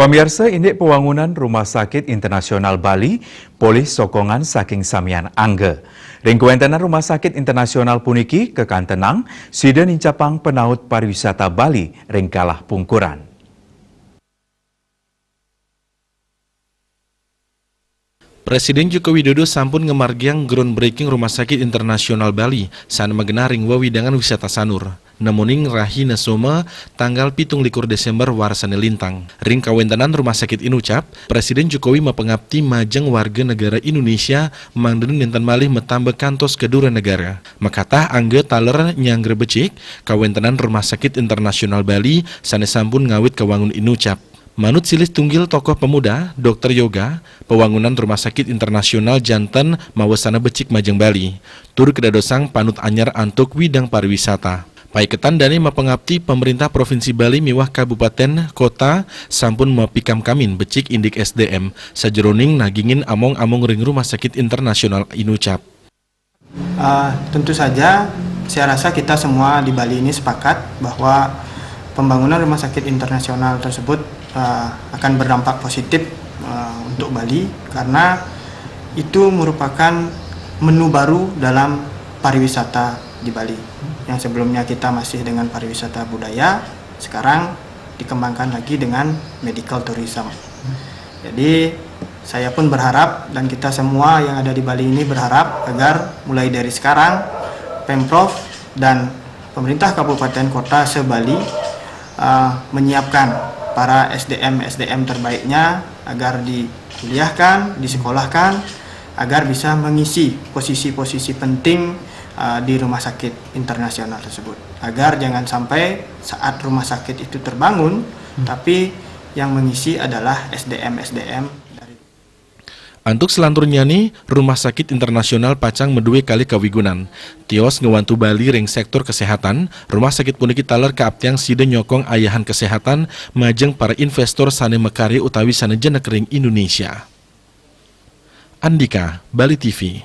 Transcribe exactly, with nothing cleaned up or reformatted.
Pamiarsa, indik pawangunan Rumah Sakit Internasional Bali polih sokongan saking samian angga. Ring kawéntenan Rumah Sakit Internasional puniki, kakantenang sida nincapang panaut pariwisata Bali ring galah pungkuran. Presiden Joko Widodo sampun ngamargiang groundbreaking Rumah Sakit Internasional Bali sané magenah ring wewidangan wisata Sanur, nemoning rahina Soma, tanggal pitung likur Desember warsané lintang. Ring kawéntenan Rumah Sakit inucap, Presiden Jokowi mapangapti majeng warga negara Indonesia mangda nénten malih matamba kantos ka dura negara. Makatah angga taler nyanggra becik, kawéntenan Rumah Sakit Internasional Bali sané sampun ngawit kawangun inucap. Manut silih tunggil tokoh pemuda, Dokter Yoga, pawangunan Rumah Sakit Internasional janten mawasana becik majeng Bali, tur kadadosang panut anyar antuk widang pariwisata. Paiketan dané mapangapti, Pamréntah Provinsi Bali miwah Kabupatén Kota sampun mapikamkamin becik indik S D M, sajeroning nagingin among-among ring Rumah Sakit Internasional inucap. Uh, tentu saja, saya rasa kita semua di Bali ini sepakat bahwa pembangunan rumah sakit internasional tersebut uh, akan berdampak positif uh, untuk Bali, karena itu merupakan menu baru dalam pariwisata di Bali. Yang sebelumnya kita masih dengan pariwisata budaya, sekarang dikembangkan lagi dengan medical tourism. Jadi, saya pun berharap, dan kita semua yang ada di Bali ini berharap, agar mulai dari sekarang Pemprov dan pemerintah kabupaten kota se-Bali uh, menyiapkan para S D M S D M terbaiknya agar dikuliahkan, disekolahkan, agar bisa mengisi posisi-posisi penting uh, di rumah sakit internasional tersebut, agar jangan sampai saat rumah sakit itu terbangun, hmm. tapi yang mengisi adalah S D M S D M dari. Antuk selanturnyané, Rumah Sakit Internasional pacang madué kalih kawigunan. Tios ngwantu Bali ring séktor kaséhatan, rumah sakit puniki taler kaaptiang sida nyokong ayahan kaséhatan majeng para investor sané makarya utawi sané jenek ring Indonesia. Andika, Bali T V.